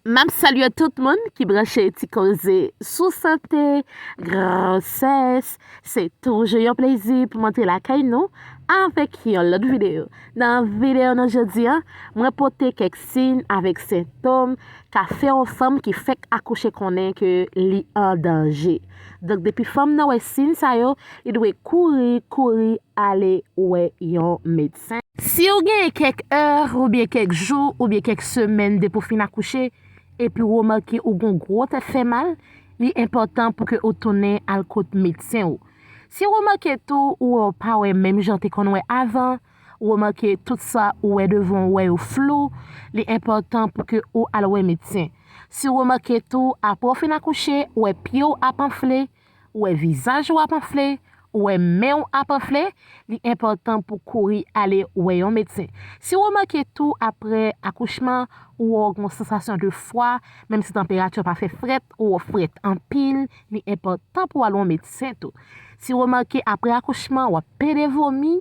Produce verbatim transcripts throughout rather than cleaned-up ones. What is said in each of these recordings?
M ap salye tout moun ki branche Ti Koze sou sante, gwosès. Se toujou yon plezi pou m antre lakay nou avèk yon lòt videyo. Nan videyo nou jodi a, mwen pote kèk siy avèk sentòm ka fè yon fanm ki fèk akouche konnen ke li an danje. Donk, depi fanm nan wè siy sa yo, li dwe kouri, kouri ale wè yon medsen. Si w gen kèk è oubyen kèk jou oubyen kèk semèn depi w fin akouche, epi w remake ou gen gwo tèt fè mal, li enpòtan pou ke ou tounen al kot medsen w. Si w remake tou ou wè w pa wè menm jan w te konn wè avan, ou remake tout sa ou wè devan w wè yo flou, li enpòtan pou ke ou al wè medsen. Si w remake tou, apre w fin akouche, ou wè pye w ap anfle, ou wè vizaj ou ap anfle, ou wè men w ap anfle, li enpòtan pou kouri ale wè yon medsen. Si w remake tou, apre akouchman, ou wè w gen yon sansasyon de fwa, menm si tanperati w pa fè frèt, ou wè w frèt anpil, li enpòtan pou w al wè yon medsen tou. Si w remake apre akouchman, w ap pede vomi,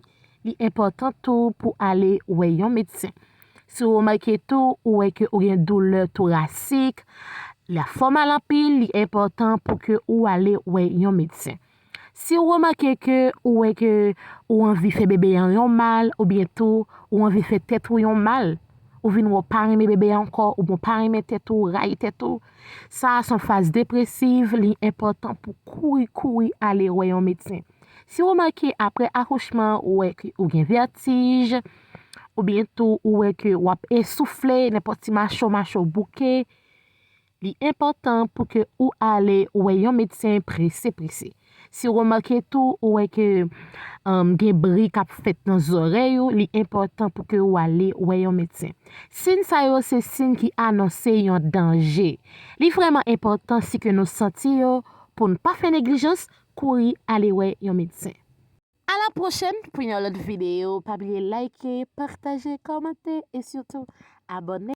li enpòtan tou pou ale wè yon medsen. Si w remake tou, ou wè ke ou gen doulè torasik, la fè w mal anpil, li enpòtan pou ke ou ale wè yon medsen. Si w remake ke ou wè ke ou anvi fè bebe an yon mal, oubyen tou ou anvi fè tèt ou yon mal, ou vin wè w pa renmen bebe an ankò, oubyen w pa renmen tèt ou, ou rayi tèt ou, sa a se yon faz depresiv, li enpòtan pou kouri, kouri ale wè yon medsen. Si w remake apre akouchman, ou wè ke ou gen vètij, oubyen tou ou wè ke w ap esoufle, nenpòt ti mache w mache w bouke, li enpòtan pou ke ou ale wè yon medsen prese, prese. Si w remake tou, ou wè ke, um, gen bri k ap fèt nan zòrèy ou, li enpòtan pou ke ou ale wè yon medsen. Siy sa yo se siy ki anonse yon danje. Li vrèman enpòtan si ke nou santi yo pou n pa fè neglijans, kouri ale wè yon medsen. A la pwochèn pou yon lòt videyo. Pa bliye like, pataje, kòmante e sitou abòne.